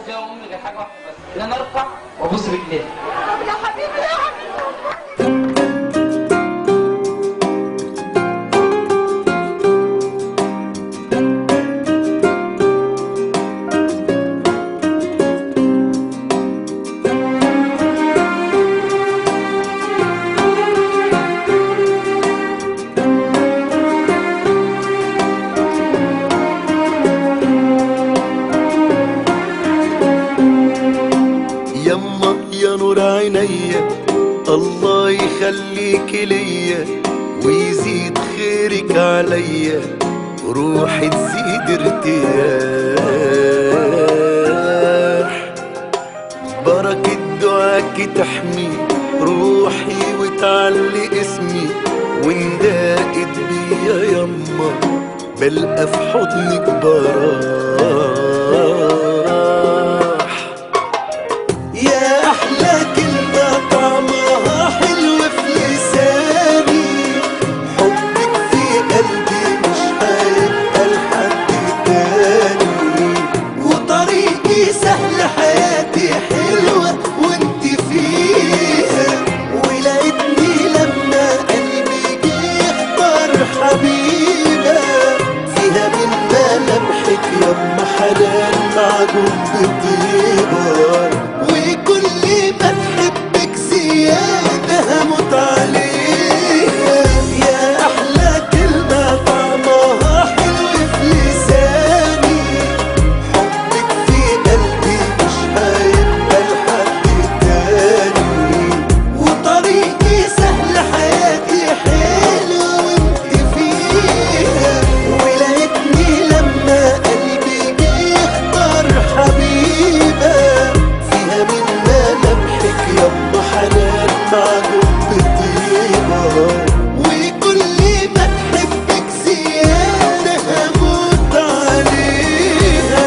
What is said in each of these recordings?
فيها امي غير حاجة واحدة بس، ان انا ارفع وابوس رجليها. يا حبيبي يا حبيبي. يما يا نور عينيا، الله يخليك ليا ويزيد خيرك عليا، روحي تزيد ارتياح. بركة دعاك تحمي روحي وتعلي اسمي، وإن ضاقت بيا يما بلقى في حضنك براح. يا أحلى كلمة طعمها حلو في لساني، حبك في قلبي مش هيبقى لحد تاني، وطريقي سهل حياتي حلوة وانت فيها، ولقيتني لما قلبي جه يختار حبيبة فيها من ملامحك يما حنان معجون بطيبة، وكل ما تحبك زيادة هموت عليها. يا أحلى كلمة طعمها حلو في لساني، حبك في قلبي مش هيبقى لحد تاني، وطريقي سهل حياتي حلوة وانت فيها، ولقيتني لما قلبي جه يختار حبيبة فيها من ملامحك يما حنان معجون بطيبة، وكل ما تحبك زيادة هموت عليها.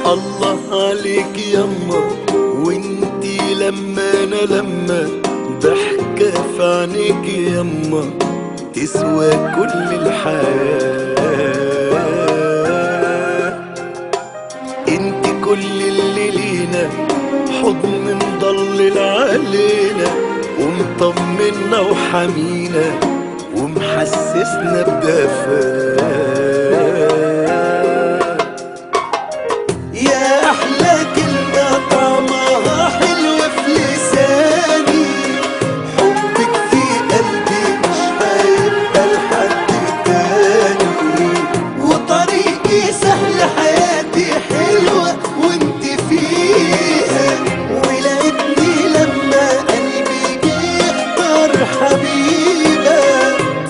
الله عليك يما، وانتي لما انا لما ضحكة في عينيك يما تسوى كل الحياة. انتي كل اللي لينا، حضن مضلل علينا ومطمنا وحمينا ومحسسنا بدفاه. يا أحلى كلمة طعمها حلو في لساني، حبك في قلبي مش هيبقى لحد تاني، وطريقي سهل حياتي حلوة وانت فيها، ولقيتني لما قلبي جه يختار حبيبة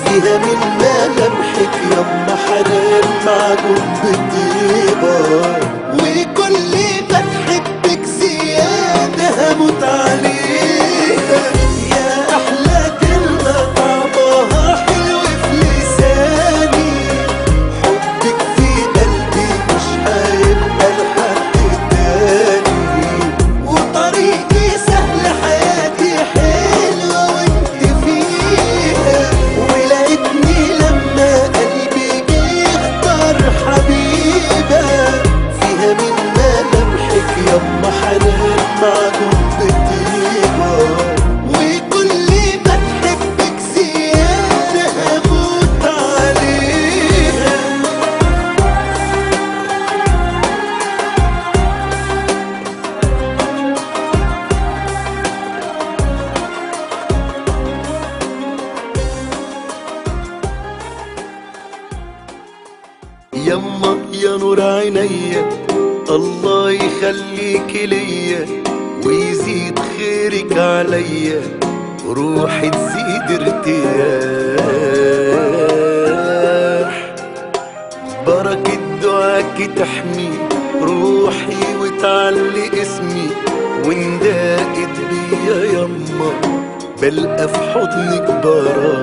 فيها من ملامحك يما حنان معجون بطيبة، وكل ما تحبك زيادة هموت عليها. يا أحلى كلمة طعمها حلو في لساني، حبك في قلبي مش هيبقى لحد تاني، وطريقي سهل حياتي حلوة وانت فيها، ولقيتني لما قلبي جه يختار حبيبة فيها من ملامحك يما حنان معجون بطيبة، وكل ما تحبك زيادة هموت عليها. يما يا نور عينيا، الله يخليك ليا ويزيد خيرك عليا، روحي تزيد ارتياح. بركة دعاك تحمي روحي وتعلي اسمي، وإن ضاقت بيا يما بلقى في حضنك براح.